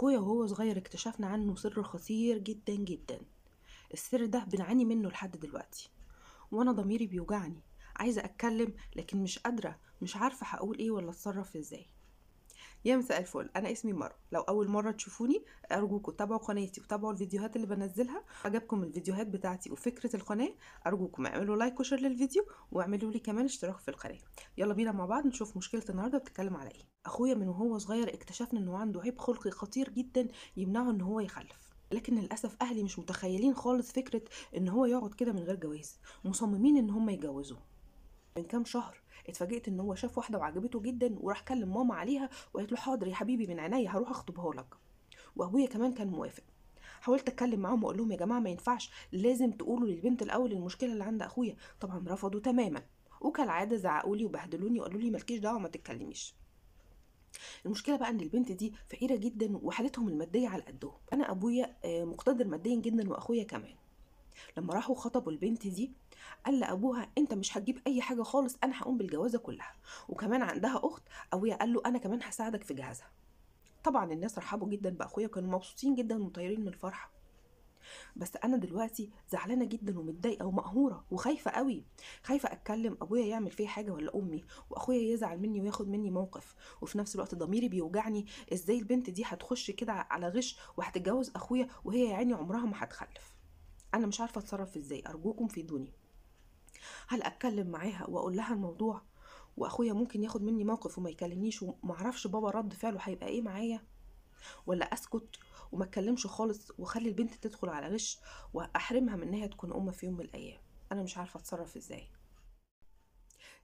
اخويا وهو صغير اكتشفنا عنه سر خطير جدا جدا. السر ده بنعاني منه لحد دلوقتي، وانا ضميري بيوجعني، عايزه اتكلم لكن مش قادرة، مش عارفه هقول ايه ولا اتصرف ازاي. يا مساء الفل، انا اسمي مروه. لو اول مرة تشوفوني ارجوكم تابعوا قناتي وتابعوا الفيديوهات اللي بنزلها. عجبكم الفيديوهات بتاعتي وفكره القناة ارجوكم اعملوا like و share للفيديو واعملوا لي كمان اشتراك في القناة. يلا بينا مع بعض نشوف مشكلة النهارده بتتكلم على ايه. اخويا من وهو صغير اكتشفنا انه عنده عيب خلقي خطير جدا يمنعه ان هو يخلف، لكن للاسف اهلي مش متخيلين خالص فكرة ان هو يقعد كده من غير جواز، مصممين ان هم يجوزوه. من كام شهر اتفاجئت ان هو شاف واحدة وعجبته جدا وراح كلم ماما عليها وقالت له حاضر يا حبيبي من عينيا هروح اخطبها لك، وابويا كمان كان موافق. حاولت اتكلم معاهم واقول لهم يا جماعة ما ينفعش، لازم تقولوا للبنت الاول المشكلة اللي عند اخويا. طبعا رفضوا تماما، وكالعادة زعقوا لي وبهدلوني وقالوا لي مالكيش دعوه ما تتكلميش. المشكلة بقى ان البنت دي فقيرة جدا وحالتهم المادية على قدهم. انا ابويا مقتدر ماديا جدا واخويا كمان. لما راحوا خطبوا البنت دي قال لابوها انت مش هتجيب اي حاجة خالص، انا هقوم بالجوازه كلها، وكمان عندها اخت. ابويا قال له انا كمان هساعدك في جهازها. طبعا الناس رحبوا جدا باخويا وكانوا مبسوطين جدا وطايرين من الفرحة. بس انا دلوقتي زعلانة جدا ومتضايقه ومقهوره وخايفة قوي، خايفة اتكلم ابويا يعمل فيه حاجة ولا امي، واخويا يزعل مني وياخد مني موقف، وفي نفس الوقت ضميري بيوجعني ازاي البنت دي هتخش كده على غش وهتتجوز اخويا وهي يا عيني عمرها ما هتخلف. انا مش عارفه اتصرف ازاي، ارجوكم فيدوني. هل اتكلم معاها واقول لها الموضوع واخويا ممكن ياخد مني موقف وما يكلمنيش ومعرفش بابا رد فعله هيبقى ايه معايا، ولا اسكت وما اتكلمش خالص واخلي البنت تدخل على غش واحرمها من انها تكون ام في يوم من الايام؟ انا مش عارفه اتصرف ازاي.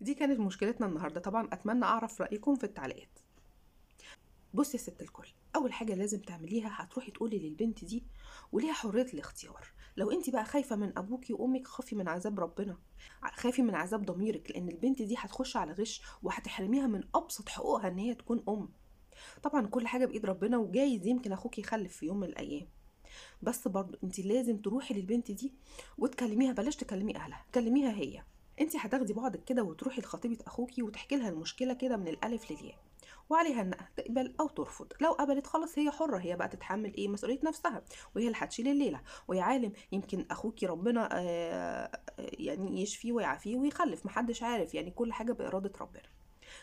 دي كانت مشكلتنا النهارده. طبعا اتمنى اعرف رايكم في التعليقات. بصي يا ست الكل، اول حاجة لازم تعمليها هتروحي تقولي للبنت دي وليها حرية الاختيار. لو انت بقى خايفة من ابوكي وامك خافي من عذاب ربنا، خافي من عذاب ضميرك، لان البنت دي هتخش على غش وهتحرميها من ابسط حقوقها ان هي تكون ام. طبعا كل حاجة بايد ربنا، وجايز يمكن اخوك يخلف في يوم من الايام، بس برضو انت لازم تروحي للبنت دي وتكلميها. بلاش تكلمي اهلها، كلميها هي. انت هتاخدي بعضك كده وتروحي لخطيبه اخوكي وتحكي لها المشكلة كده من الالف للياء، وعليها انها تقبل او ترفض. لو قبلت خلاص هي حره، هي بقى تتحمل ايه مسؤولية نفسها، وهي اللي هتشيل الليلة. ويا عالم يمكن اخوكي ربنا يعني يشفيه ويعافيه ويخلف، محدش عارف، يعني كل حاجة باراده ربنا.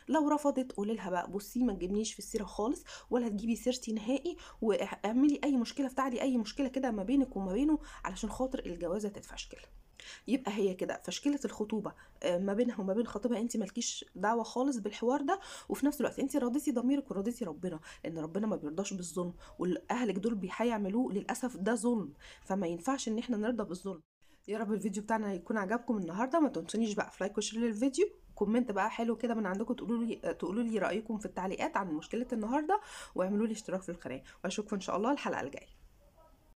لو رفضت قولي لها بقى بصي ما تجيبنيش في السيرة خالص ولا تجيبي سيرتي نهائي، واعملي اي مشكلة، افتعلي اي مشكلة كده ما بينك وما بينه علشان خاطر الجوازه تتفشكل. يبقى هي كده فشكله الخطوبة ما بينها وما بين خطيبها، انت مالكيش دعوه خالص بالحوار ده، وفي نفس الوقت انت رضيتي ضميرك ورضيتي ربنا، لان ربنا ما بيرضاش بالظلم، والاهلك دول هيعملوه للاسف ده ظلم، فما ينفعش ان احنا نرضى بالظلم. يا رب الفيديو بتاعنا يكون عجبكم النهارده. ما تنسونيش بقى في like و share للفيديو، comment بقى حلو كده من عندكم، تقولوا لي رايكم في التعليقات عن مشكلة النهارده، واعملوا لي اشتراك في القناة، واشوفكم ان شاء الله الحلقة الجاية.